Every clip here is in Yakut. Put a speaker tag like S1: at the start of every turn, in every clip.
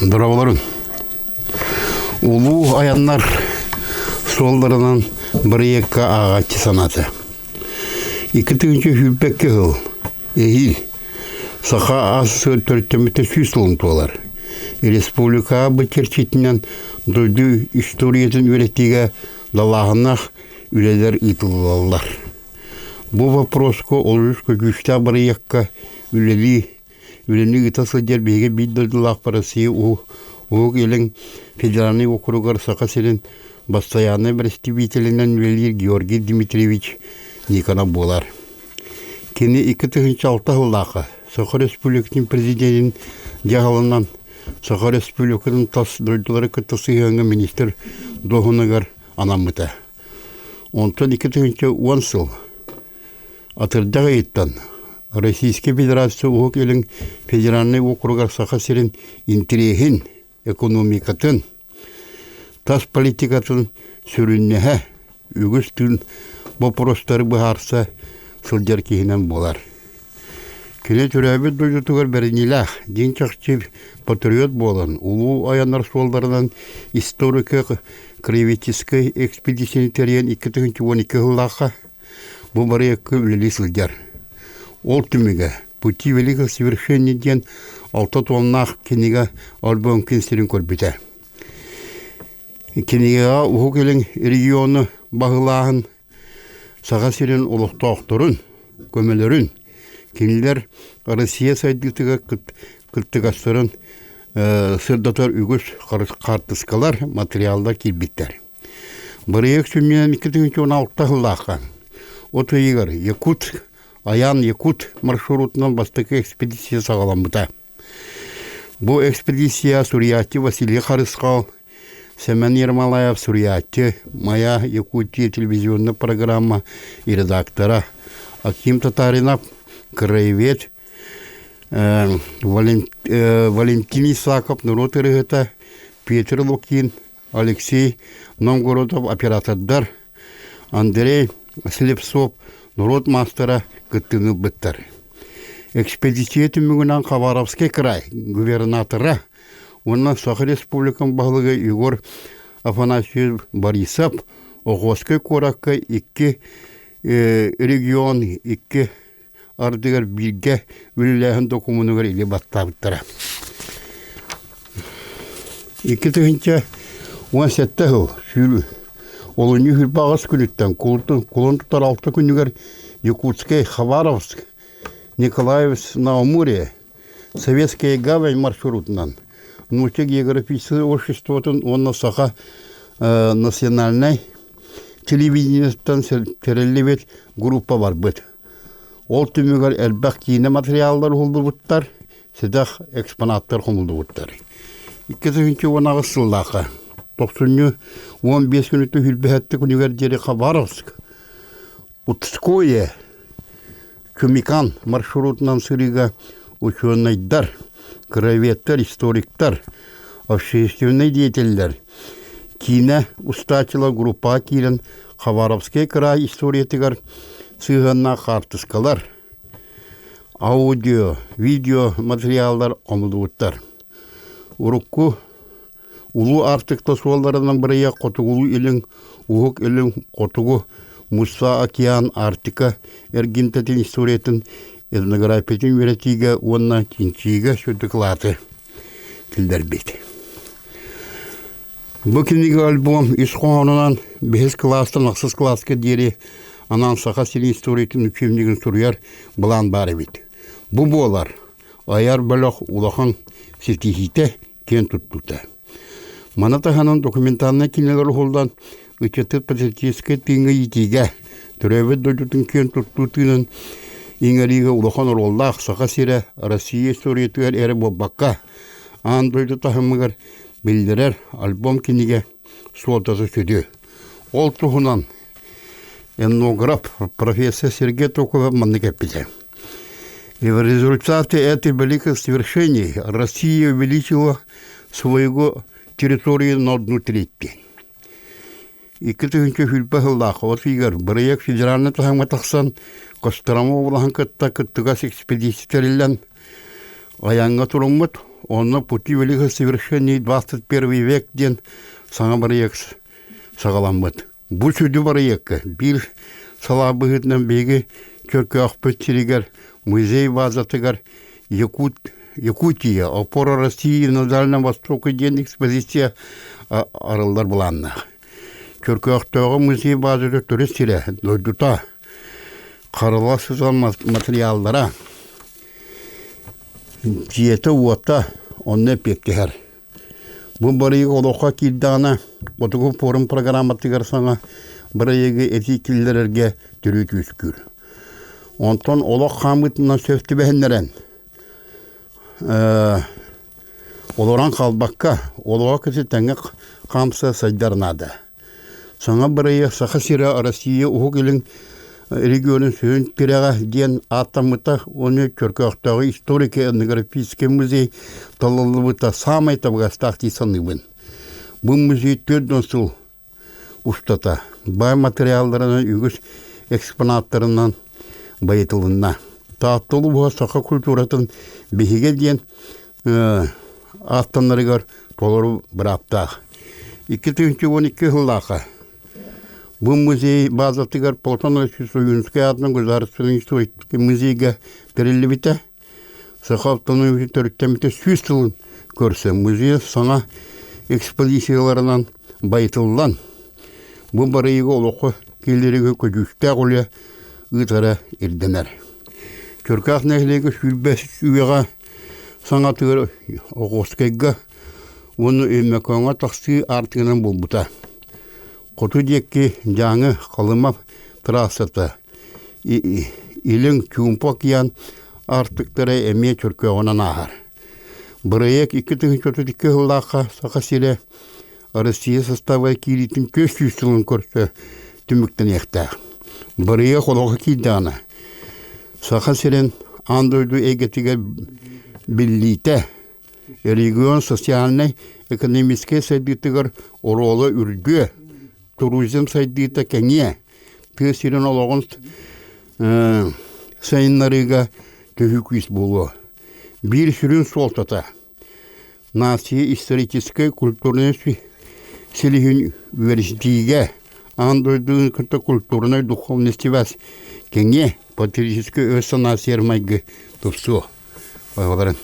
S1: Дорооболорун. Улуу айаннар суолларынан бырайыакка ааҕааччы санаата. 2022 сыл эһиил Саха АССР төрүттэммитэ 100 сылын туолар. Республикаҕа бу чэрчитинэн дойду историятын үөрэтиигэ далааһыннаах үлэлэр ыытыллаллар. Бу боппуруоска олус көдьүүстээх бырайыакка үлэлии Үлэни ыыта сылдьар биһиги биир дойдулаахпыт Россия Уһук Илин федеральнай уокуругар Саха сирин бастайааннай бэрэстэбиитэлинэн үлэлиир Георгий Дмитриевич Никонов буолар. Кини 2006 сыллаахха Саха Республикатын президенин дьаһалынан Саха Республикатын тас дойдулары кытта сыһыаҥҥа министр дуоһунугар анаммыта. Онтон 2010 сыл Атырдьах ыйыттан Российскай Федерация Уһук Илин федеральнай уокуругар Саха сирин интэриэһин, экономикатын, тас политикатын сүрүннэһэ, үгүс тыын боппуруостары быһаарса сылдьар киһинэн буолар. Кини төрөөбүт дойдутугар бэриниилээх, дьиҥ чахчы патриот буолан, улуу айаннар суолларынан историко-краеведческай экспедицияны тэрийэн 2012 сыллаахха Бу барыйакка үлэлии сылдьар. Ол түмүгэ «Пути великих свершений» диэн алта туоннаах кинигэ альбом күн сирин көрбүтэ. Кинигэҕэ Уһук Илин региону баһылааһын Саха сирин олохтоохторун көмөлөрүн, кинилэр Россия сайдыытыгар кыттыгастарын сырдатар үгүс хаартыскалар, материаллар киирбиттэр. Бырайыак сүнньүнэн 2016 сыллаахха от ыйыгар Якутск Аян Якут маршрутунан бастакы экспедиция саҕаламмыта. Бу экспедиция суруйааччы Василий Харысхал, Сэмэн Ермолаев суруйааччы, Моя Якутия телевизионная программа редактора, Аким Татаринов краевед, Валентин Исаков норуот ырыаһыта, Петр Лукин Алексей Новгородов оператордар, Андрей Слепцов норуот маастара кыттыыны ылбыттар. Экспедиция түмүгүнэн Хабаровскай край губернатора уонна Саха Республикатын баһылыга Егор Афанасьевич Борисов Охотскай куоракка икки регион икки ардыгар бииргэ үлэлээһин докумуонугар илии баттаабыттара. 2017 сыл сүүл олунньу сүүрбэ аҕыс күнүттэн кулун тутар алта күнүгэр Якутскай, Хабаровск, Николаевск на Амуре Советская гавань маршрутунан Нуучча географическай обществотын уонна Саха национальнай телевидениеттан тэриллибит группа барбыт. Ол түмүгэр элбэх киинэ материаллар уһуллубуттар, сэдэх экспонаттар хомуллубуттар. 2018 сыллаахха тохсунньу 15 күнүттэн сүүрбэһэттэ күнүгэр диэри Хабаровск, Удское, Чумикан маршрутунан сырыыга учуонайдар, краеведтар, историктар, общественнай деятеллэр, киинэ устааччылар группаҕа киирэн Хабаровскай кыраай историятыгар сыһыаннаах хаартыскалар, аудио, видео материаллар хомуллубуттар. Урукку Улуу Аартыкта суолларынан бырайыак Хотугулуу-Илин, Уһук Илин, Хотугу Муса океан, Арктика эргимтэтин историятын, этнографиятын үөрэтиигэ уонна чинчийиигэ сүдү кылааты киллэрбит. Бу кинигэ альбом ис хоһоонунан бэһис кылаастан ахсыс кылааска диэри анаан Саха сирин историятын учебнигын суруйар былаан баар эбит. Бу буолар айар бөлөх улахан ситиһиитэ, киэн туттуута. Маны таһынан документальнай кинилэр уһуллан ыччаты патриотическай тыыҥҥа иитиигэ, төрөөбүт дойдутун киэн туттуу тыынын иҥэриигэ улахан оруоллаах Саха сирэ Россия историятыгар эрэ буолбакка, аан дойду таһымыгар биллэрэр альбом-кинигэ суолтата сүдү. Ол туһунан этнограф профессор Сергей Токов маннык эппитэ. И в результате этих великих свершений Россия увеличила свою территорию на одну треть. 2000 сыллаах от ыйыгар бырайыак федеральнай таһымҥа тахсан Кострома облаһын кытта кыттыгас экспедиция тэриллэн айаҥҥа туруммут. Онно «Пути великих совершений 21 век» диэн саҥа бырайыак саҕаламмыт. Бу сүдү бырайыакка биир салаа быһыытынан биһиги Чөркөөхпүт сиригэр музей базатыгар Якут, Якутия, опора России на Дальнем Востоке диэн экспозиция арыллар былааннаах. Чөркөөхтөөҕү музей базата төрүт сирэ, дойдута, харала сытар материаллара, дьиэтэ-уота онно эппиэттэһэр. Бу бырайыак олоххо киирдэҕинэ, Хотугу форум программатыгар саҥа бырайыагы этии киллэрэргэ төрүт үөскүүр. Онтон олох хаамыытынан сөп түбэһиннэрэн, олорон хаалбакка, олоҕо кытта тэҥҥэ хаамса сайдар наада. Саҥа бырайыак Саха сирэ Россия Уһук Илин регионун сүрүн тирэҕэ диэн ааттаммыта уонна Чөркөөхтөөҕү историко-этнографическай музей талыллыбыта саамай табыгастаах дии саныыбын. Бу музей 40 сыл устата баай материалларынан үгүс экспонаттарынан байытылынна. Таатта улууһа саха культуратын биһигэ диэн ааттанарыгар толору бырааптаах. 2012 сыллаахха бу музей базатыгар Платон Алексеевич Ойуунускай аатынан Государственный исторический музейга тэриллибитэ. Саха автономията төрүттэммитэ 100 сылын көрсө музей саҥа экспозицияларынан байытыллан, бу барыйыга олоххо киллэриигэ көдьүүстээх үлэ ыытара ирдэнэр. Чөркөөх нэһилиэгэ 25 үйэҕэ саҥатыгар Охотскайга уонна Өймөкөөҥҥө тахсыы аартыгынан буолбута. Хоту диэки Дьааҥы Халыма трассата, Илин Чуумпу океан аартыктара эмиэ Чөркөөҕүнэн ааһар. Бырайыак 2032 сыллаахха Саха сирэ Россия састаабыгар киириитин 400 сылын көрсө түмүктэниэхтээх. Бырайыак олоҕо киирдэҕинэ, Саха сирин аан дойду эйгэтигэр биллиитэ, регион социальнай экономическай сайдыытыгар оруола үрдүө, туризм сайдыыта кэҥиэ, тыа сирин олоҕун сайыннарыыга төһүү күүс буолуо. Биир сүрүн суолтата нация историческай культурнай силиһин үөрэтиигэ аан дойдуну кытта культурнай духовный сибээс кэҥиэ, патриотическай өй-санаа сиэр-майгы тупсуо. Ойолорун.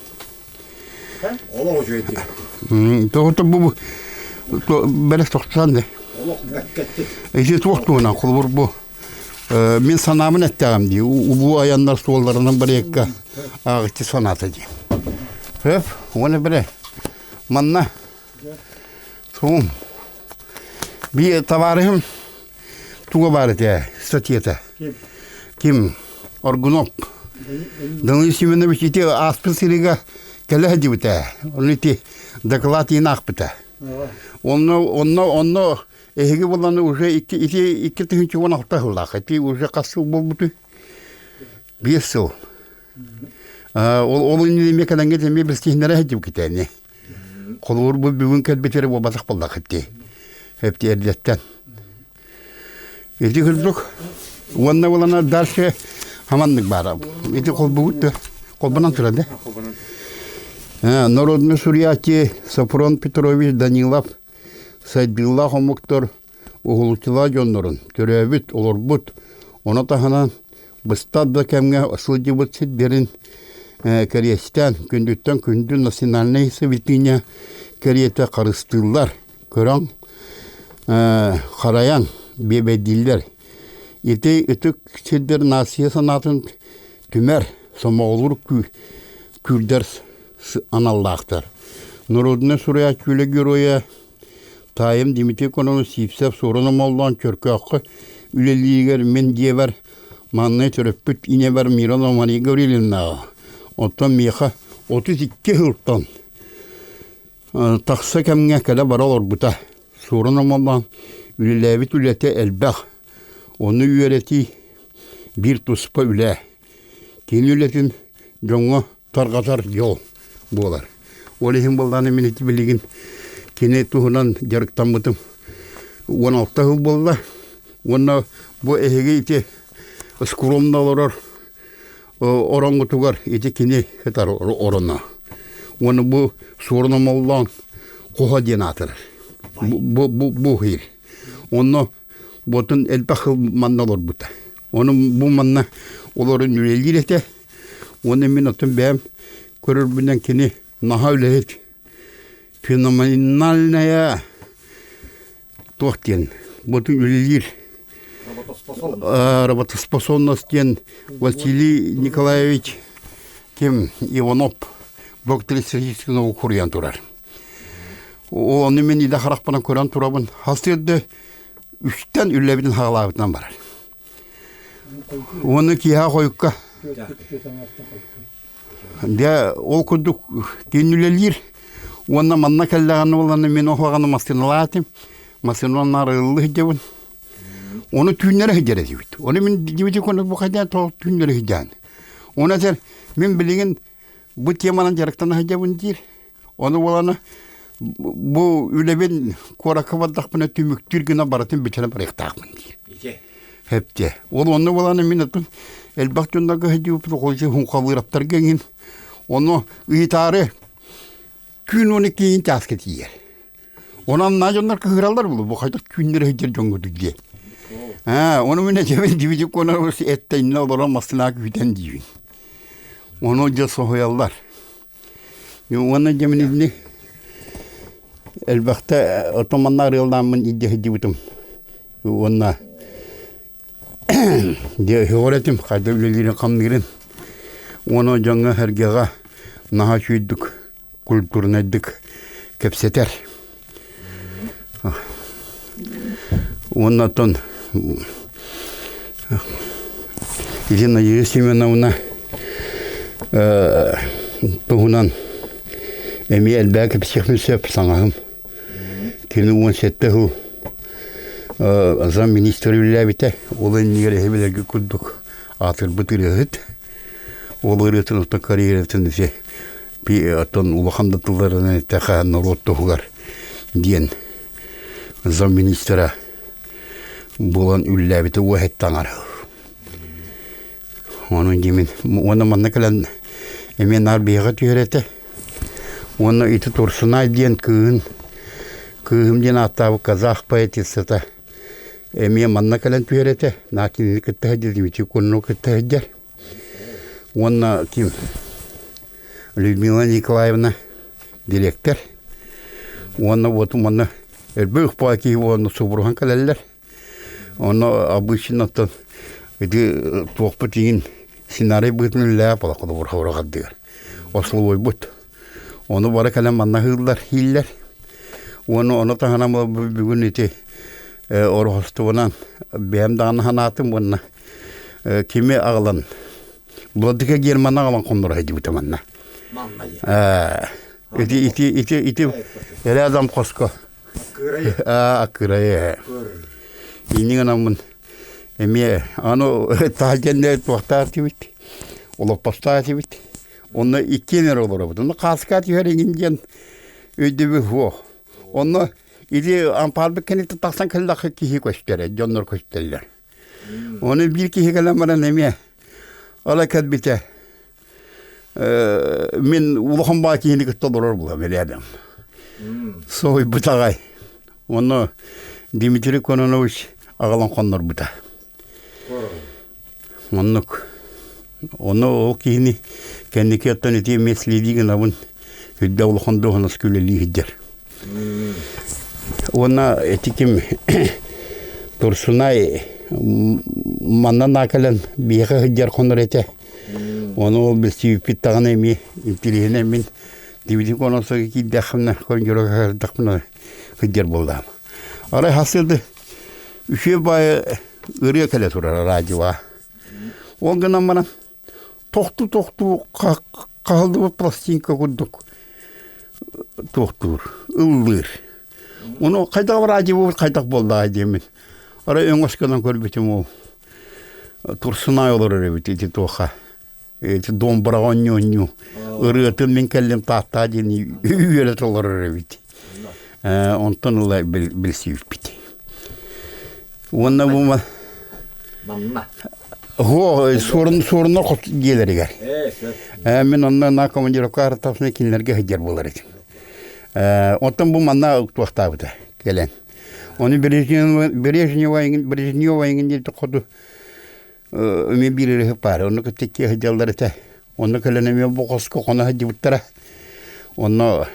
S2: Олох үчүгэйдик.
S1: Тоҕото бу бэлэх тохтотан да.
S2: Олох бэккэттик.
S1: Ити туох туһунан холобур бу мин санаабын эттэҕим дии улуу айаннар суолларынан барыакка ааҕыччы санаата дии. Хөп, уонна бere манна суум би товарыһым туга баар этэ статьята ким Оргунов Данил Семенович ити ааспыт сырыыга кэлэ сылдьыбыта ону ити доклад иин аахпыта онно онно онно эһиги буолланы уже икки ити 2016 сыллаах ити уже хас сыл буолбутуй 5 сыл ол ол иннинэ эмиэ кэлэҥҥит эмиэ билсиһиннэрэ сылдьыбыккыт ини холобур бу бүгүн кэлбит эрэ буолбатах буоллаххыт дии эпти эрдэттэн ити курдук уонна буолана дальше хаманнык баара ити холбугут да холбонон турар да народный суруйааччы Софрон Петрович Данилов сайдыылаах омуктар уһулуччулаах дьоннорун төрөөбүт, олорбут, ону таһынан быстар да кэмҥэ сылдьыбыт сирдэрин кэриэстээн, күндүттэн күндү национальнай святыня кэриэтэ харыстыыллар, көрөн, харайан биэбэйдииллэр. Ити ытык сирдэр нация санаатын түмэр, сомоҕолуур күүрдэр аналлаахтар. Норуодунай суруйааччы үлэ геройа Таайым Дмитрий Кононович Сивцев суорун омоллоон Чөркөөххө үлэлииригэр мин дьиэбэр маҥнай төрөппүт ийэбэр Миронова Мария Гаврильевнаҕа, оттон миэхэ 32 сылтан тахса кэмҥэ кэлэ-бара олорбута. Суорун омоллоон үлэлээбит үлэтэ элбэх, ону үөрэтии биир туспа үлэ. Кини үлэтин дьоҥҥо тарҕатар дьол буолар. Ол иһин буоллаҕына мин ити билигин кини туһунан дьарыктаммытым 16 сыл буолла. Уонна бу эһиги ити скромно олорор ороҥҥутугар ити кини сытар ороно. Уонна бу Суорун Омоллоон хоһо диэн аатырар. Бу бу бу иһир. Онно ботун элбэх сыл манна олорбута. Ону бу манна олорон үлэлиир этэ. Уонна мин оттон бэйэм көрөрбүнэн кини наһаа үлэһит феноменальная туох диэн ботун үлэлиир работоспособность диэн Василий Николаевич ким Иванов доктор исторических наук суруйан турар. Ону мин илэ харахпынан көрөн турабын. Хас сирде үстэн үлэбитин хаалаабытынан барар. Уонна киэһэ хойукка Дьэ, ол курдук кини үлэлиир. Уонна манна кэллэҕинэ буоллаҕына мин оһоҕону массыыналаатым. Массыынанан арыыллыы сылдьабын. Ону түүннэри сылдьар этибит. Ону мин дибити көнө бу хайдах тоҕо түүннэри сылдьаан. Ону этэр мин билигин бу теманан дьарыктана сылдьабын диир. Ону буолана бу үлэбин куоракка бардахпына түмүктүүр гына барытын бүтэрэн барыахтаахпын диир. Хэптиэ. Ол онно буолана мин атын элбэх дьоннорго сылдьыбыппыт холчу хунхалыыраптарга иҥин. Ону ыйытаары күн уонна киин чааска тиийэр. Онон мына дьоннор кыһыраллар булу бу хайдах күннэри сылдьар дьоҥҥутуй диэн. Аа, ону мин этэбин дибидик уонна эттэйиннэ олорон массыына күүтэн диибин. Ону дьэ соһуйаллар. Уонна дьэ мин итини элбэхтэ оттон манна арыаллааммын илдьэ сылдьыбытым. Уонна дьэ өһөҕөр этим хайда үлэлиирин-хамныырын. Уонна дьоҥҥо-сэргэҕэ наһаа үчүгэйдик культурнайдык кэпсэтэр. Уонна оттон Елена Семеновна туһунан эмиэ элбэҕи кэпсиэхпин сөп саҥаһым. Кини 17 сыл замминистр үлэлээбитэ. Ол иннигэр эһи билэргит курдук аатырбыт ырыаһыт. Ол ырыатын оттон карьератын ити оттон улахан да тылларынан эттэххэ норуот туһугар диэн замминистра буолан үлэлээбитэ уоһэттэн аҥар. Онон дьимин уонна манна кэлэн эмиэ наар биһиэхэ түһэр этэ. Уонна ити Турсунай диэн кыыһын кыыһым диэн ааттаабыт казах поэтессата эмиэ манна кэлэн түһэр этэ. Наа кинини кытта сылдьар, Дмитрий Коннону кытта сылдьар. Уонна ким Людмила Николаевна дириэктэр. Уонна вот манна элбэх баай киһи уонна субуруһан кэлэллэр. Онно обычно оттон ити туохпут иҥин сценарий быһыытынан үлэлээх буолар холобур хабырҕардыгар. Ословойбут. Ону бары кэлэн манна ыһыыллар, ииллэр. Уонна ону таһынан бүгүн ити Ороһостубунан бэйэм даҕаны санаатым уонна кими аҕалан Владыка Германы аҕалан хонноро сылдьыбыта манна. Ити ити ити ити рядом хоско. Аккырайы. Иннин гынаммын эмиэ аны таһырдьа туохтаах этибит, олоппостоох этибит. Онно иккиэн эрэ олоробут. Онно хааска түһэр иҥин диэн өйдөбүл суох. Онно ити ампаарбыт кэнниттэн тахсан кэллэххэ киһи көстөр, дьоннор көстөллөр. Ону биир киһи кэлэн баран эмиэ ала кэлбитэ мин улахан баа киһини кытта олорор буолам рядом. Соһуйбут аҕай. Онно Дмитрий Кононович аҕалан хоннорбута. Оннук. Ону ол киһини кэнники оттон ити эмиэ следи гынабын үрдэ улахан дуоһунаска үлэлии сылдьар. Уонна ити ким Турсунай манна наакалан биһиэхэ сылдьар хонор этэ. Ону ол билсибиппит даҕаны эмиэ интириэһинэй мин Дмитрий Кононовичка киирдэххинэ көрдөхпүнэ сылдьар буоллаҕым. Арай хасыады үчүгэй баайы ырыа кэлэ турар радиоҕа. Ол гынан баран тохтуу-тохтуу хаһыллыбыт пластинка курдук туохтуур, ыллыыр. Ону хайдах радиобут хайдах буоллаҕай диэммин арай өҥөс гынан көрбүтүм ол Турсунай олорор эбит ити туоха ити домбраҕа онньуу-онньуу ырыатын мин кэллим Тааттаа диэн үөрэ толорор эбит. Онтон ыла билсибиппит. Уонна бу
S2: Манна.
S1: Һуо, суорун суоруна хос дьиэлэригэр.
S2: Ээ, сөп.
S1: Э, мин онно на командировка артафна кинилэргэ сылдьар буолар этим. Э, оттон бу манна туохтаабыта кэлэн. Оны Брежнева Брежнева Брежнева иҥин диэти хоту эмиэ биир ырыһы паары. Онно кытта икки сылдьаллар этэ. Онно кэлэн эмиэ бу хоско хоно сылдьыбыттара. Онно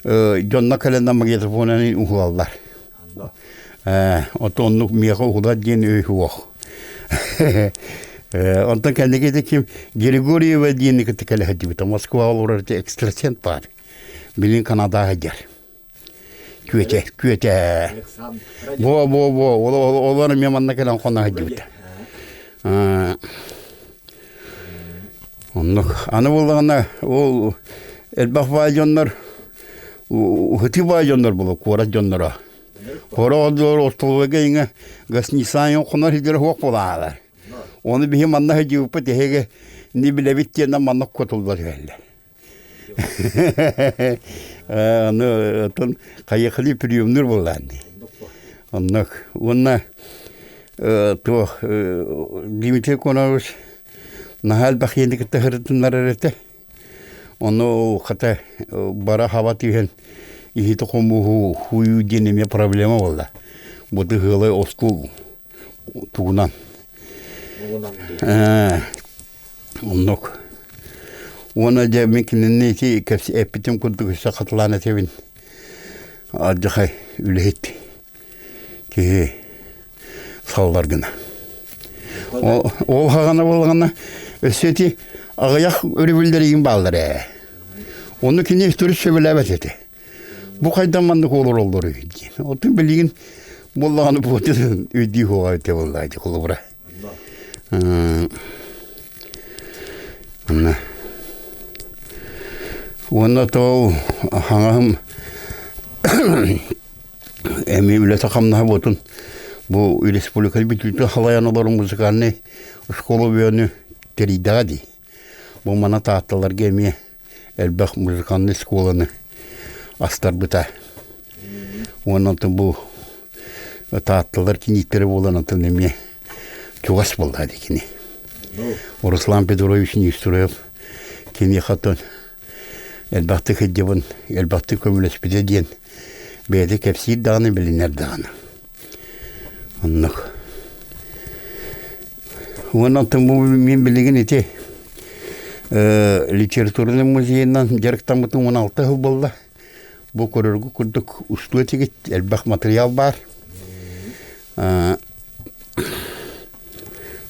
S1: дьонно кэлэн магнитофонунан уһулаллар. Ээ, оттон оннук миэхэ уһулар диэн өй суох. Ээ, онтон кэнники ити ким Григорьева диэни кытта кэлэ сылдьыбыта. Москваҕа олорор ити экстрасенс баар. Билин Канадаҕа сылдьар. Күөтэ, күөтэ. Во, во, во, олор эмиэ манна кэлэн хоно сылдьыбыта. Ээ, оннук. Аны буоллаҕына ол элбэх баай дьоннор Ытыы баай дьоннор буолуо, куорат дьонноро. Хороҕор остолобуойга иҥэ гостиницаҕа хонор сирдэрэ суох буолаалар. Ону биһи манна сылдьыбыппыт эһиги не билэбит диэн манна кутуллар түһэллэр. Аны оттон хайыхали приемнуур буоллаан дии. Оннук. Уонна туох Дмитрий Конорович наһаа элбэх киһини кытта сырытыннарар этэ. Ону хата бара хаба түһэн иһити хомуһу хууйуу диэн эмиэ проблема буолла. Бу тыһыалай остуол тугунан. Оннук. Уонна дьэ мин кинини ити эппитим курдук өссө хатылаан этэбин. Алдьархай үлэһит киһи саллар гына. Ол хаҕана буоллаҕына өссө ити аҕыйах өрөбүллэригин бааллар ээ. Ону кини төрүт сөбүлээбэт этэ. Бу хайдан маннык олороллор диэн. Оттон билигин буоллаҕына буотун өйдүү хуоҕа этэ буоллаа дии холобура. Онно уонна тоол хаҥаһым Эмиэ үлэтэ-хамнаһа буотун бу республика бүтүүтэ халайан олорор музыкальнай школа бөөнү тэрийдэҕэ дии. Бу мана Таатталарга эмиэ элбэх музыкальнай школаны астарбыта. Уонна онтон бу Таатталар кинииттэрэ буолан онтон эмиэ чугас буолла дии кини. Руслан Петрович Неустроев киниэхэ оттон элбэхтик сылдьабын, элбэхтик көмөлөспүтэ диэн бэйэтэ кэпсиир даҕаны, билинэр даҕаны. Оннук. Уонна оттон бу мин билигин ити литературнай музейынан дьарыктаммытым 16 сыл буолла. Бу көрөргө курдук устуо этигит, элбэх материал баар.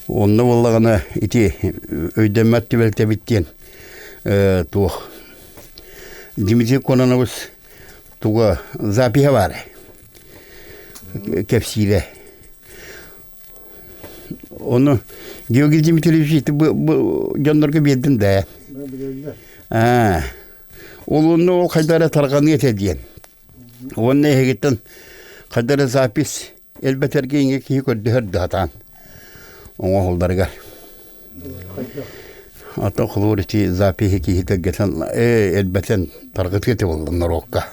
S1: Онно буоллаҕына ити өйдөммөт түбэлтэбит диэн туох Дмитрий Кононович туга запиһа баар кэпсиирэ. Ону Георгий Дмитриевич ити дьоннорго биэрдим да. Аа. Ол онно ол хайда эрэ тарҕаныа этэ диэн. Уонна эһигиттэн хайда эрэ запись элбэтэргэ иҥэ киһи көрдөһөр да сатаан оҥоһулларыгар. Ото холуур ити запиһи киһи тэлгэтэн ээ элбэтэн тарҕатыа этэ буолла норуокка.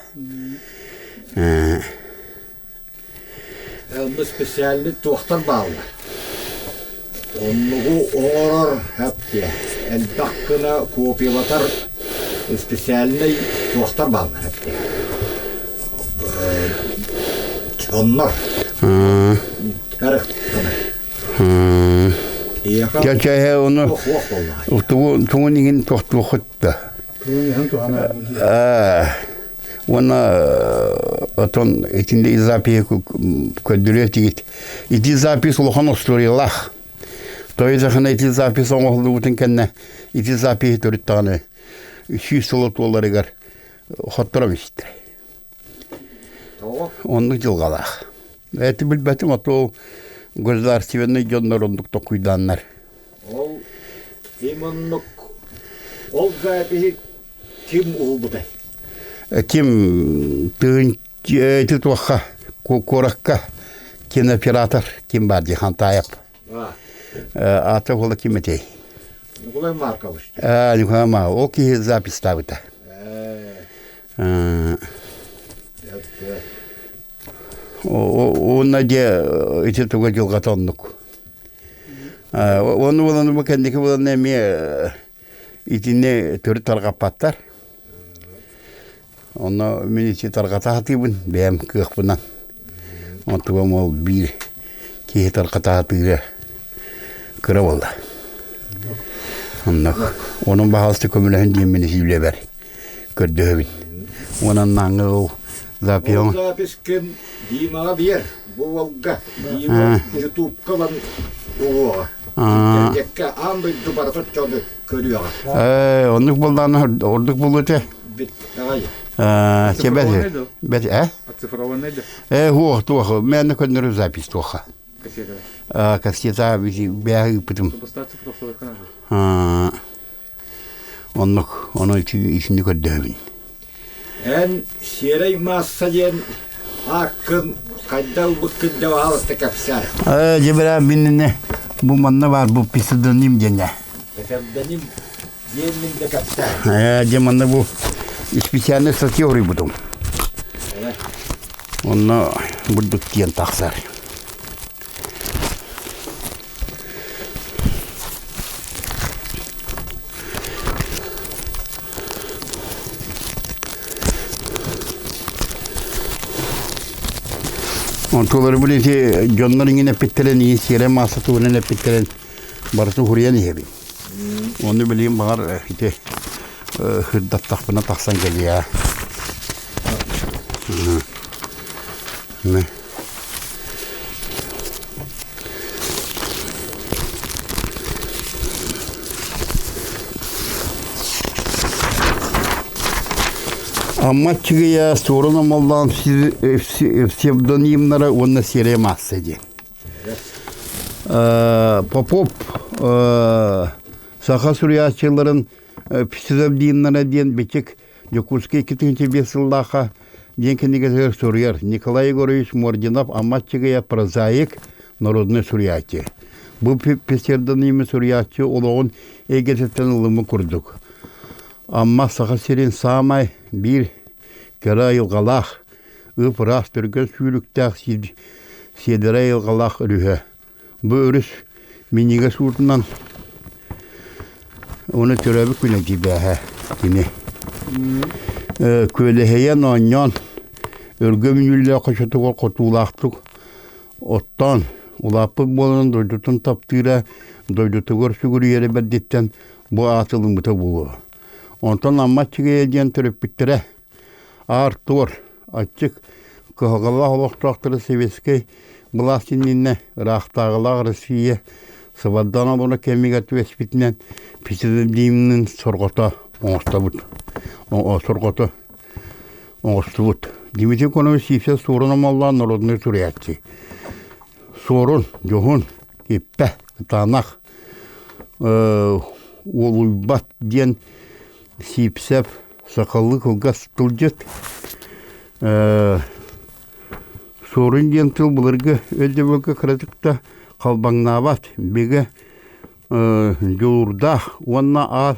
S1: Ээ
S2: Онно специальный туохтар бааллар. Оннугу оҥорор хэп элбэх гына копиялатар специальный туохтар бааллар хэп Оннор.
S1: Чэ ону тугу тугун иҥин тохтуоххут да. Уонна отон итинде запиһи көрдөрүө этигит. Ити запись улахан остуоруйалаах. Тоойдохуна ити запись оҥоһуллубутун кэннэ ити запиһи төрүт даҕаны 100 сыла туоларыгар хоттором истэ. Оннук дьылҕалаах. Эти билбэтим, а то государственный дьоннор оннук токуйдааннар.
S2: Ол ким оннук ол запиһи ким уһулбутай?
S1: Ким тыын ити туохха куоракка кинооператор ким бар дии Хантаев. Аата уола ким этэй?
S2: Николай Маркович.
S1: Николай Маркович. Ол киһи записьтаабыта. Уонна дьэ ити туга дьылҕата оннук. Оны буолан бу кэнники буолан эмиэ итини төрүт тарҕаппаттар. Онно мин ити тарҕата сатыыбын бэйэм кыахпынан. Онтугам ол биир киһи тарҕата сатыыра кыра буолла. Оннук. Онон баһаалыста көмөлөһүн диэммин үлэбэр көрдөһөбүн. Онон нааҥҥа ол запиһым
S2: Ол запискын Димаҕа биэр, бу уолга Дима ютубка ылан угуоҕа. Интернеккэ аан дойду барыта оччону көрүөҕэ.
S1: Ээ, оннук буоллаҕына ордук буолуо этэ.
S2: Бүттэҕэй.
S1: Ээ,
S3: Оцифрованный да?
S1: бэт э?
S3: Оцифрованный да?
S1: Ээ, хуох туох, мээнэ көннөрү запись туоха.
S3: Кассета.
S1: Э, кассета бэйэ ыыппытым.
S3: Э,
S1: Оннук, ону итинник көрдөһөбүн.
S2: Эн сиэрэй маасса диэн ааккын хайда ылбыккын дьэ баһаалыста кэпсээ.
S1: Э, дьэ бэрэ мин бу манна баар бу псевдоним диэнэ.
S2: Псевдоним диэн мин да кэпсээ.
S1: Э, дьэ манна бу специальный статья уруйбутум. Онно бурдук диэн тахсар. Онтулары били ити дьоннор иҥин эппиттэрин иин сиэрэ маасса туһунан эппиттэрин барыта уһуруйан иһэбин. Ону билигин баҕар ити сырдаттахпына тахсан кэлиэ. Амма Аччыгыйа Суорун Омоллоон псевдонимнара уонна сиэрэй маасса диэн. Попов саха суруйааччыларын псевдонимнара диэн бичик Дьокуускай 2005 сыллаахха диэн кинигэтигэр суруйар Николай Егорович Мординов Амма Аччыгыйа прозаик, народнай суруйааччы. Бу псевдонимы суруйааччы олоҕун эйгэтиттэн ылыммыт курдук. Амма Саха сирин саамай биир кэрэ айылҕалаах, ып-ыраас түргэн сүүрүктээх сиэдэрэй айылҕалаах өрүһэ. Бу өрүс минньигэс уутунан уонна төрөөбүт күнэ киирбээһэ кини. Күөлэһийэн оонньоон өлгөм үүнүүлээх хочотугар хотуулаахтык оттоон улааппыт буолан дойдутун таптыыра, дойдутугар сүгүрүйэрэ бэрдиттэн бу аат ылыммыта буолуо. Онтон Амма Аччыгыйа диэн төрөппүттэрэ Аар-туор, аччык, кыһалҕалаах олохтоохтору сэбиэскэй былаас иннинэ ыраахтааҕылаах Россия сыбардаан олорор кэмигэр түбэспитинэн псевдонимнын сорҕото оҥостобут сорҕото оҥостубут. Дмитрий Конович Сивцев Суорун Омоллоон народнай суруйааччы. Суорун, дьоһун, киппэ, кытаанах, уолуйбат диэн Сивцев сахалыы кылгас тылдьыт Суорун диэн тыл былыргы өйдөбүлгэ кыратык да халбаҥнаабат, бигэ дьулуурдаах уонна аар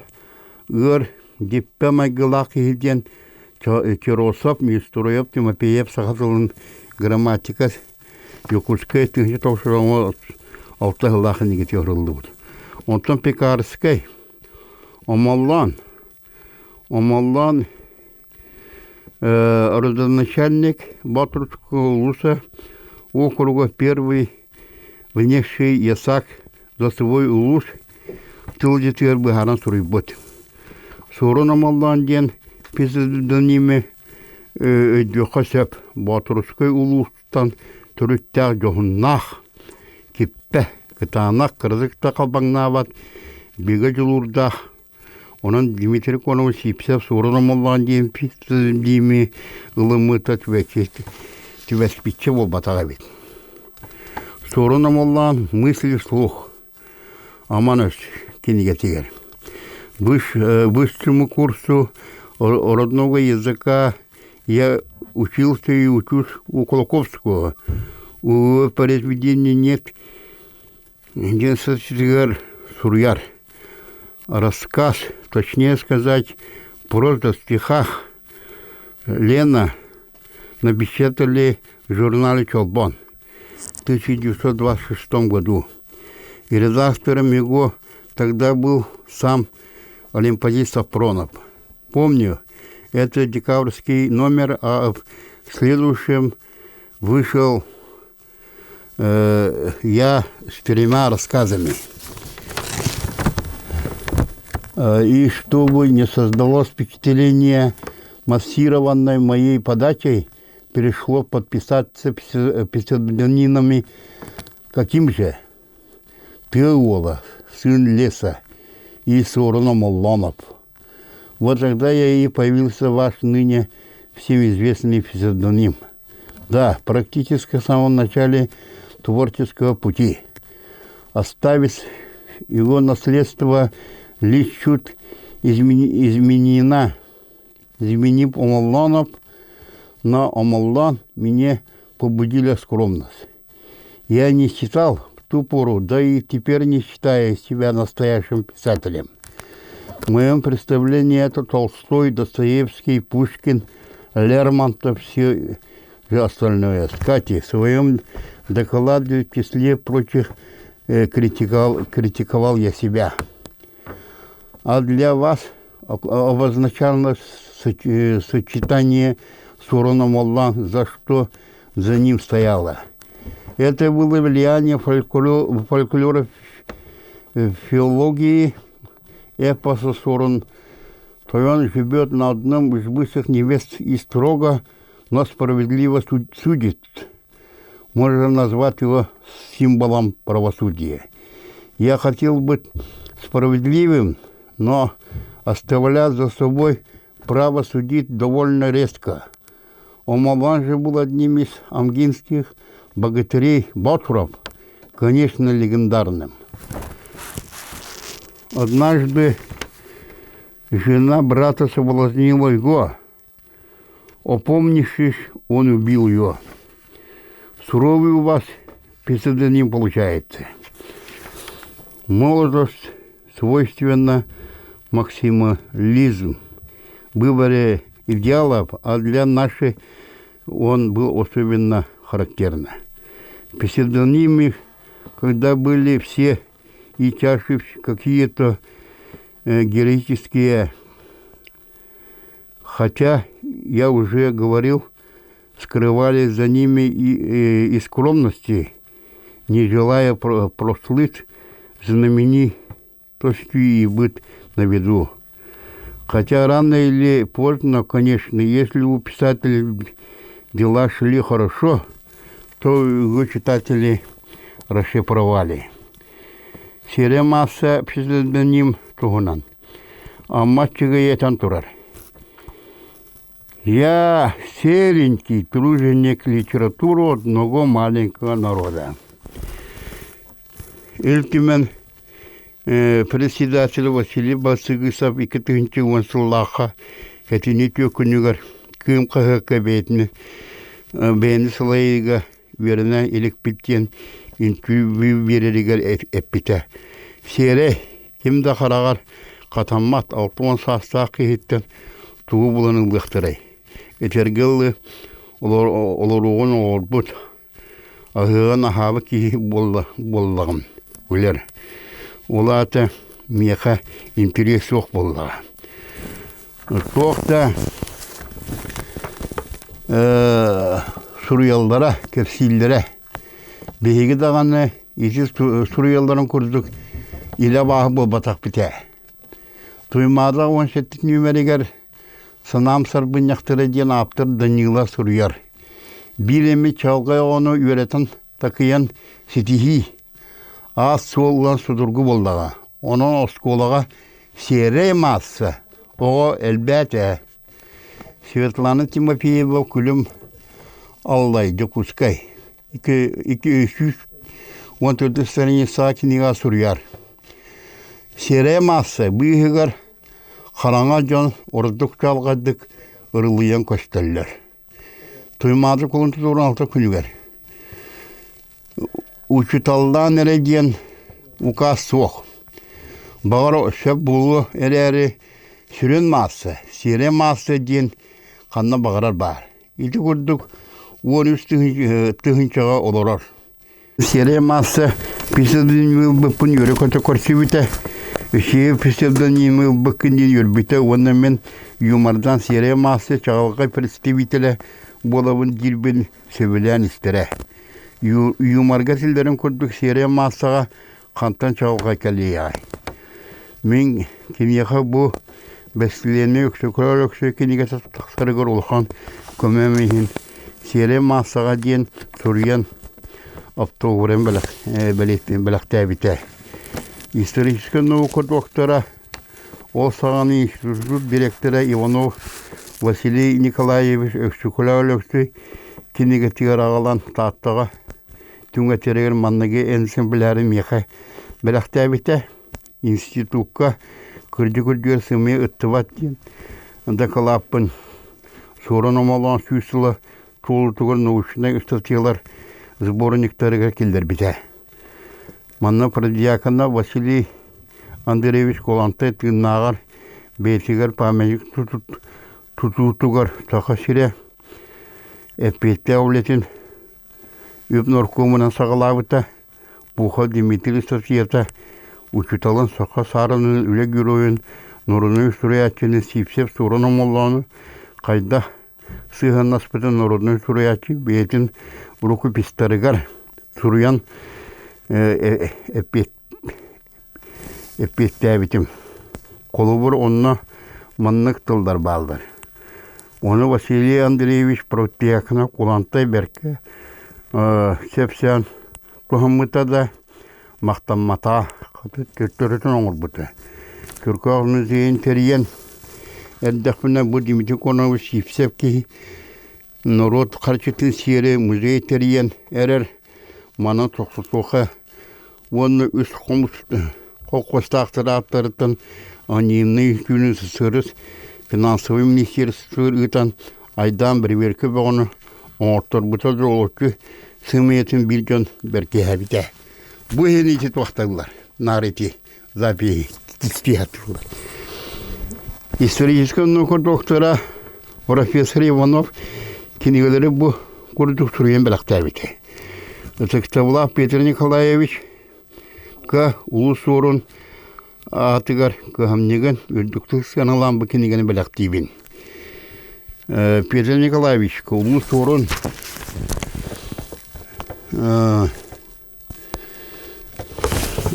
S1: ыар дьиппэ майгылаах киһи диэн Черосов, Мистроев, Тимофеев саха тылын грамматика Дьокуускай 1996 сыллаах кинигэтигэр суруллубут. Онтон Пекарскай Омоллоон Омоллоон родоначальник Боотуруского улуса округа первый внесший ясак за свой улуус тылдьытыгар быһааран суруйбут. Суорун Омоллоон диэн псевдонимы өйдүөххэ сөп. Боотурускай улуустан төрүттээх дьоһуннаах, киппэ, кытаанах, кыратык да халбаҥнаабат, бигэ дьулуурдаах Онон Дмитрий Конович Сивцев Суорун Омоллоон диэн диими ылыммыта түбэспиччэ буолбатах эбит. Суорун Омоллоон «Мысли вслух» Аман өс кинигэтигэр Высшему курсу родного языка я учился и учусь у Кулаковского. У произведения нет диэн сытыгар суруйар. Рассказ, точнее сказать, проза в стихах Лена напечатали в журнале «Чолбон» в 1926 году. И редактором его тогда был сам Олимпадий Сапронов. Помню, это декабрьский номер, а в следующем вышел я с тремя рассказами. И чтобы не создалось впечатление массированной моей подачей, перешло подписаться псевдонимами каким же? Ты уола, сын леса и Суруна Моллонов. Вот тогда я и появился ваш ныне всем известный псевдоним. Да, практически в самом начале творческого пути. Оставить его наследство лишь чуть изменена, изменив Омоллонов, но Омоллон меня побудили скромность. Я не считал в ту пору, да и теперь не считаю себя настоящим писателем. В моем представлении это Толстой, Достоевский, Пушкин, Лермонтов, все остальное. Кстати, в своем докладе в числе прочих критиковал, критиковал я себя. А для вас обозначало сочетание Суруна Омоллоон, за что за ним стояло. Это было влияние фольклора, фольклора филологии эпоса Сурун. То он живет на одном из высших небес и строго, но справедливо судит. Можно назвать его символом правосудия. Я хотел быть справедливым, но оставлять за собой право судить довольно резко. Омоллоон же был одним из амгинских богатырей Батуров, конечно, легендарным. Однажды жена брата соблазнила его. Опомнившись, он убил ее. Суровый у вас псевдоним получается. Молодость свойственна максимализм. Выборе идеалов, а для нашей он был особенно характерно. Псевдонимы, когда были все и чаще какие-то героические, хотя, я уже говорил, скрывали за ними и скромности, не желая прослыть знаменитостью и быть на виду. Хотя рано или поздно, конечно, если у писателя дела шли хорошо, то его читатели расшифровали. Сиэрэй маасса псевдоним туһунан. Амма этэн турар. Я серенький труженик литературы одного маленького народа. Ил Түмэн председатель Василий Басыгысов 2010 сыллаахха сэтинньи күнүгэр Кыым хаһыакка бэйэтин бэйэни салайыыга үөрэнэ иликпит диэн интервью биэрэригэр эппитэ. Сиэрэй ким да хараҕар хатаммат 60 саастаах киһиттэн тугу булан ылыахтарай. Этэргэ дылы олоруоҕун оҥорбут, аһыаҕын аһаабыт киһи буоллаҕым билэр. Ол аата миэхэ интэриэс суох буоллаҕа. Туох да суруйаллара, кэпсииллэрэ. Биһиги даҕаны ити суруйалларын курдук илэ абааһы буолбатахпыт ээ. Туймаада 17 нүөмэригэр Санаам сарбынньахтара диэн ааптар Данила суруйар. Биир эмит чаҕылхай оҕону үөрэтэн такыйан ситиһии аас-суол ылан судургу буоллаҕа. Онон оскуолаҕа сиэрэй маасса оҕо элбээтэ. Светлана Тимофеева Күлүм Аллай, Дьокуускай. 214 страница кинигэ суруйар. Сиэрэй маасса быыһыгар хараҥа дьон ордук чалҕайдык ырылыйан көстөллөр. Туймаада кулун тутуурун алта күнүгэр учууталлаан эрэ диэн укаас суох. Баҕар сөп буолуо эрээри сүрүн маасса, сиэрэй маасса диэн ханна баҕарар баар. Ити курдук 13 тыһыынчаҕа олорор. Сиэрэй маасса псевдоним ылбыппын үөрэ-көтө көрсүбүтэ. Үчүгэй псевдоним ылбыккын диэн үөрбүтэ уонна мин юмордаан сиэрэй маасса чаҕылхай представителэ буолабын диирбин сөбүлээн истэрэ. Юморга силлэрин курдук сиэрэй маассаҕа хантан чаҕылхай кэлиэҕэй? Мин киниэхэ бу бэстилиэнэй Өксөкүлээх Өлөксөй кинигэтэ тахсарыгар улахан көмөм иһин сиэрэй маассаҕа диэн суруйан оптуобуран бэлэхтээбитэ. Историческай наука доктора, ол саҕана институт дириэктэрэ Иванов Василий Николаевич Өксөкүлээх Өлөксөй кинигэтигэр аҕалан Тааттаҕа түҥэтэригэр манныгы экземпляр миэхэ бэлэхтээбитэ. Институкка кырдьык үрдүгэр сымыйа ыттыбат диэн дакылааппын Суорун Омолоон сүүс сыла туолуутугар научнай ыстатыйалар сборниктарыгар киллэрбитэ. Манна протодьякона Василий Андреевич Кулантай тыыннааҕар бэйэтигэр памятник тутуутугар Саха сирэ эппиэттээх үлэтин үп норкуомунан саҕалаабыта. Пухов Дмитрий Софьета учууталын саха саарынын үлэ геройун норуодунай суруйааччыны Сивцев Суорун Омоллоону хайдах сыһыаннаспытын норуодунай суруйааччы бэйэтин рукопистарыгар суруйан эппиэттээбитим. Холобур, онно маннык тыллар бааллар. Ону Василий Андреевич Протекнов Кулантай бэркэ сөпсөөн туһаммыта да, махтаммата, төттөрүтүн оҥорбута. Чөркөөх музейын тэрийэн эрдэхпинэ бу Дмитрий Конович Сивцев киһи норуот харчытын сиэри музей тэрийэн эрэр манан тохтотуоха уонна үс хомус холкуостаахтар ааттарыттан анонимнай үҥкүүнү СССР финансовай министерство ыытан айдаан бэрэбиэркэ бөҕөнү оҥорторбута да олоччу сымыйатын биир дьон бэркиһээбитэ. Бу иһин ити туохталлар наар ити запиһи кистии сатыыллар. Историческай наука доктора профессор Иванов кинигэлэри бу курдук суруйан бэлэхтээбитэ. Ытыктабылаах Петр Николаевич К Улуу Суорун аатыгар кыһамньыгын үрдүктүк сыаналаан бу кинигэни бэлэхтиибин. Петр Николаевич Улуу Суорун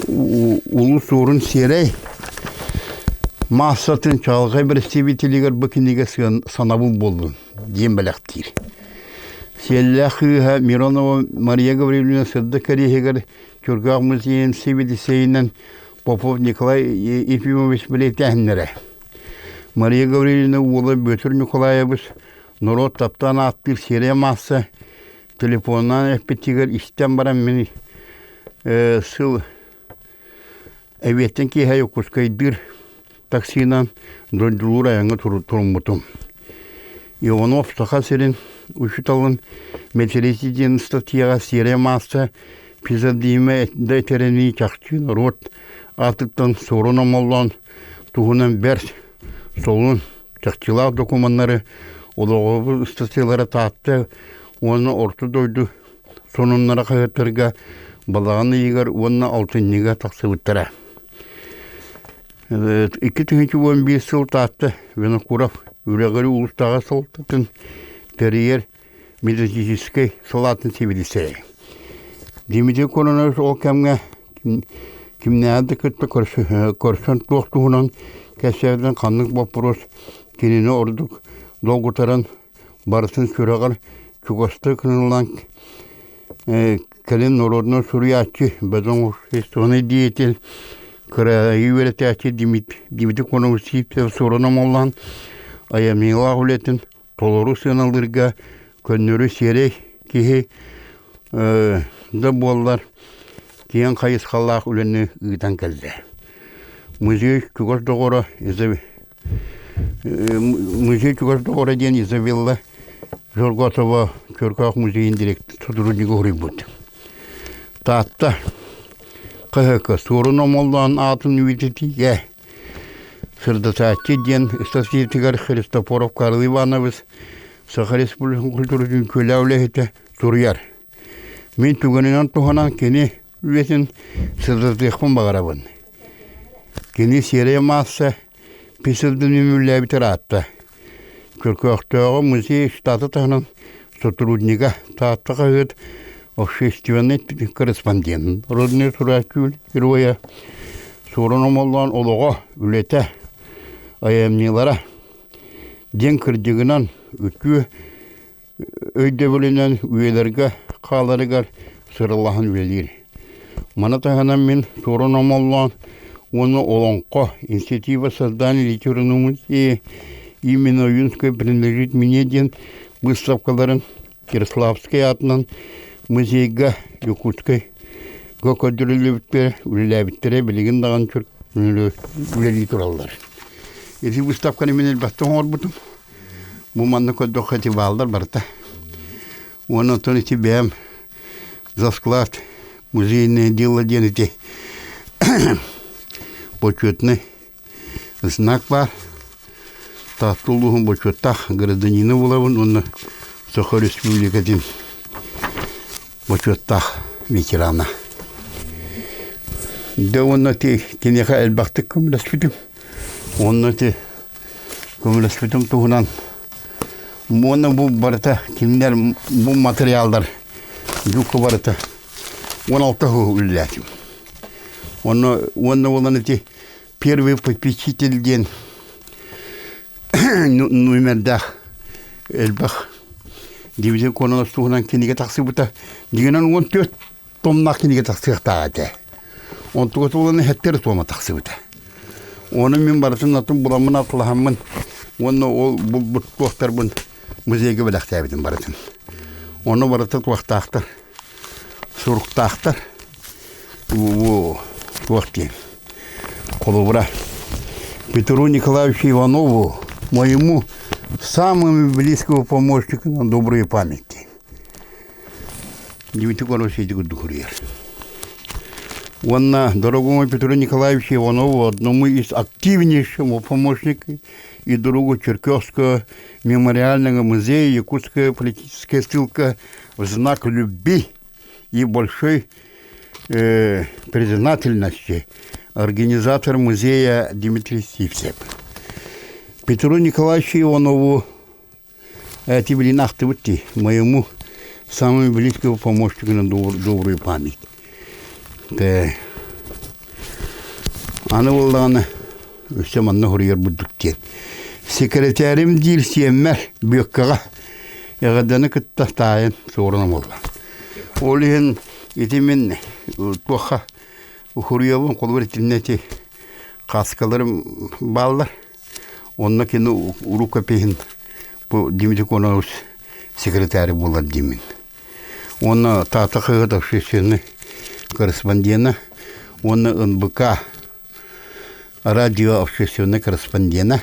S1: Улуу Суорун сиэрэй маассатын чаҕылхай бэрэстэбиитэлигэр бу кинигэ санабыл буоллун диэн бэлэхтиир. Сиэллээх кыыһа Миронова Мария Гаврильевна сырдык кэриэһигэр Чургаах музейын сэбиэдиссэйинэн Попов Николай Ефимович бэлиэтээһиннэрэ. Мария Гаврильевна уола Бүөтүр Ньукулаайабыс норуот таптаан ааттыыр сиэрэй маасса телефоннаан эппитигэр истэн баран мин сыл эбиэттэн киэһэ Дьокуускайдыыр таксинан дойдулуур айаҥҥа туруммутум. Иванов Саха сирин учууталын Метелиси диэн ыстатыйаҕа сиэрэй маасса псевдонима да этэринии чахчы норуот аатыттан суорун омоллоон туһунан бэрт солун чахчылаах докумуоннары олоҕурбут ыстатыйалара Таатта уонна Орто дойду сонуннара хаһыаттарга балаҕан ыйыгар уонна алтынньыга тахсыбыттара. 2011 сыл Таатта Винокуров Үрэҕири улуустааҕы салалтатын тэрийэр методическай салаатын сэбиэдиссэйэ. Дмитрий Кононович ол кэмҥэ кимнээҕи да кытта көрсөн туох туһунан кэпсээбитин ханнык боппуруос кинини ордук долгутарын барытын сүрэҕэр чугастык ылынан кэлин норуодунай суруйааччы, бөдөҥ общественнай деятель, кыраайы үөрэтээччи Дмитрий Кононович Сивцев суорун омоллоон айымньылаах үлэтин толору сыаналыырга көннөрү сиэрэй киһи да буоллар киэҥ хайысхалаах үлэни ыытан кэллэ. Музей чугас доҕоро Музей чугас доҕоро диэн Изабелла Жорготова Чөркөөх музейын сотруднига уһуруйбут. Таатта КХК Суорун Омоллоон аатын үйэтитиигэ Сырдатааччы диэн ыстатыйатыгар Христофоров Карл Иванович Саха Республикатын культуратын үтүөлээх үлэһитэ суруйар. Мин түгэнинэн туһанан кини үлэтин сырдатыахпын баҕарабын. Кини сиэрэй маасса псевдонимүллээбит ыраатта. Чөркөөхтөөҕү музей штата таһынан сотруднига Таатта хаһыат общественнай корреспондент, родной сурааччы геройа Суорун Омоллоон олоҕо, үлэтэ, айымньылара диэн кырдьыгынан үтүө өйдөбүлүнэн үйэлэргэ хааларыгар сыралаһан үлэлиир. Маны таһынан мин Суорун Омоллоон уонна Олоҥхо инициатива создания литературного музея именно Ойуунскай принадлежит мне диэн быыстапкаларын Ярославскай аатынан музейга Якутскайга көрдөрүллүбүттэрэ, үлэлээбиттэрэ билигин даҕаны үлэлии тураллар. Ити выставканы мин элбэхтик оҥорбутум. Бу манна көрдөххө ити бааллар барыта. Уонна оттон ити бэйэм за склад музейное дело диэн ити бочуотунай знак баар. Таатта улууһун бочуоттаах гражданина буолабын уонна Саха Республикатын бочуоттаах ветерана. Дьэ уонна ити киниэхэ элбэхтик көмөлөспүтүм. Уонна ити көмөлөспүтүм туһунан уонна бу барыта кинилэр бу материаллар дьукка барыта 16 сыл үлэлээтим. Онно уонна буолан ити первый попечитель диэн нүмердээх элбэх дивизия Кононов туһунан кинигэ тахсыбыта. Дьиҥинэн 14 томнаах кинигэ тахсыахтаах этэ. Онтуга туолан эһэттэр туома тахсыбыта. Ону мин барытын атын буламмын атылаһаммын уонна ол булбут туохтарбын музейга бэлэхтээбитим барытын. Ону барыта туохтаахтар, суруктаахтар. Туох диэн. Холобура, Петру Николаевичу Иванову, моему самому близкому помощнику на доброй памяти. Дмитрий Иванович курдук суруйар. Уонна дорогому Петру Николаевичу Иванову, одному из активнейшему помощнику и другу Черкесского мемориального музея «Якутская политическая ссылка в знак любви и большой признательности организатор музея Дмитрий Сивцев. Петру Николаевичу Иванову эти блин ахтыбыт дии, моему самому близкому помощнику на добрую память. Тэ аны буоллаҕына өссө манна суруйар бурдук диэн. Секретарим диир сиэммэр Бүөккэҕэ эҕэрдэни кытта таайын суорун буолла. Ол иһин ити мин туохха суруйабын холобур итиннэ ити кааскаларым бааллар. Онно кини рукопиһын бу Дмитрий Кононович секретарь буолар диимин. Уонна Таатта хаһыат общественный корреспондена уонна НБК радио общественный корреспондена.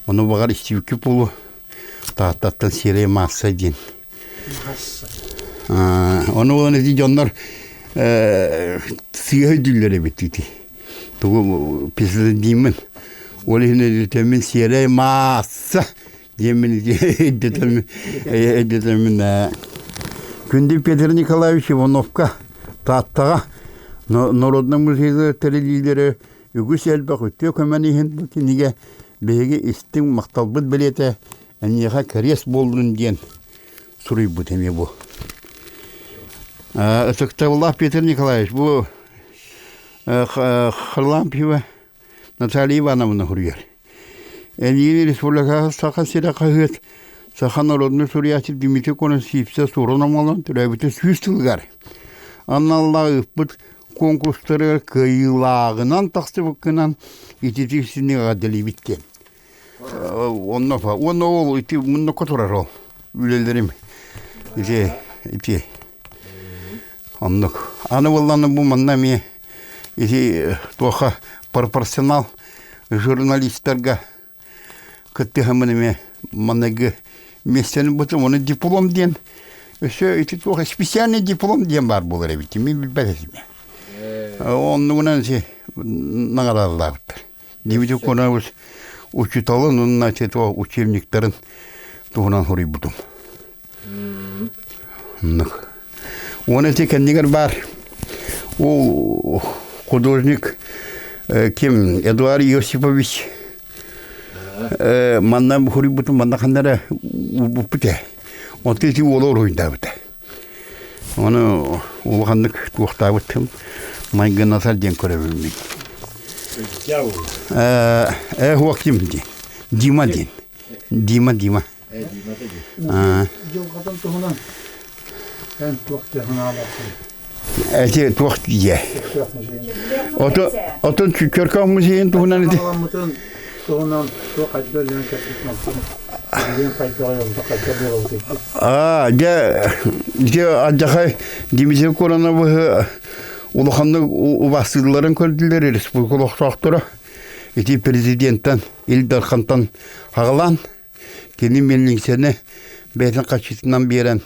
S1: Ону баҕар истибиккит буолуо. Тааттаттан сиэрэй маасса диэн. Ону буолан ити дьоннор сыыһа өйдүүллэр эбит ити. Тугу писдииммин. Ол иһин өйдөтөммүн сиэрэй маасса диэммин өйдөтөммүн өйдөтөммүн Күндү Петр Николаевич Ивановка Тааттаҕа народнай музейга тэриллиилэрэ үгүс элбэх үтүө көмөнү иһин бу кинигэ биһиги истиҥ махталбыт бэлиэтэ эйиэхэ кэриэс буоллун диэн суруйбут эмиэ бу. Ытыктабыллаах Петр Николаевич, бу Харлампьева Наталья Ивановна суруйар. Эйигин республикаҕа Саха сирэ хаһыат саха народнай суруйааччы Дмитрий Конон Сивцев суорун омолон төрөөбүтэ сүүс сылыгар аналлаах ыыппыт конкурстарыгар кыайыылааҕынан тахсыбыккынан ититик сини эҕэрдэлиибит диэн. Онно уонна ол ити муннукка турар ол үлэлэрим ити ити оннук. Аны буоллаҕына бу манна эмиэ ити туохха пропорционал журналистарга кыттыһаммын эмиэ маныгы миэстэни бутум ону диплом диэн өссө ити туох специальный диплом диэн баар буолар эбит мин билбэт этим оннугунан ити наҕараадалаабыттар Дмитрий Кононович учууталын уонна ити туох учебниктарын туһунан суруйбутум. Оннук. Уонна ити кэннигэр баар ол художник ким Эдуард Иосифович манна хуруйбутун манна ханна эрэ уурбуппут ээ. Онтон ити уола уруһуйдаабыта. Ону улаханнык туохтаабыт майгыннатар диэн көрөбүн мин. Э ким диэн? Дима диэн. Дима, Дима.
S4: Дьылҕатын туһунан эн туох диэн санаалааххын?
S1: Эти туох дии? Ото отон Чөркөөх музейын туһунан ити.
S4: Туһунан туох хайдах диэн кэлбит билигин хайдах айылда хайдах буолабыт
S1: Аа, дьэ, ити алдьархай Дмитрий Куроновы улаханнык убастыылларын көрдүлэр республика олохтоохторо. Ити президенттэн Ил Дархантан аҕалаан кини миэлиҥсэни бэйэтин хаччытынан биэрэн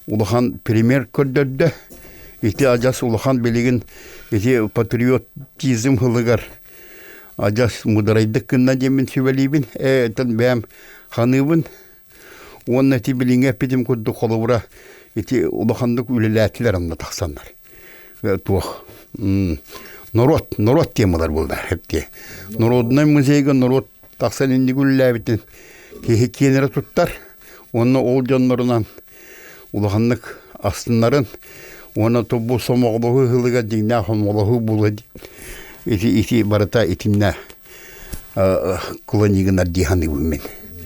S1: улахан пример көрдөрдө. Ити адьас улахан билигин ити патриотизм һылыгар адьас мударайдык гынна диэммин сүбэлиибин. Ээ, бэйэм ханыыбын. Уонна ити билиҥҥи эппитим курдук холобура ити улаханнык үлэлээтилэр онно тахсаннар. Туох норуот норуот темалар буолла эптиэ. Народнай музейга норуот тахсан инник үлэлээбитин киһи киэнэрэ туттар. Уонна ол дьоннорунан улаханнык астынарын уонна бу сомоҕолоһуу ыһылыгар дьиҥнээх сомоҕолоһуу буолуо ити ити барыта итиннэ куланигынар дии саныыбын мин.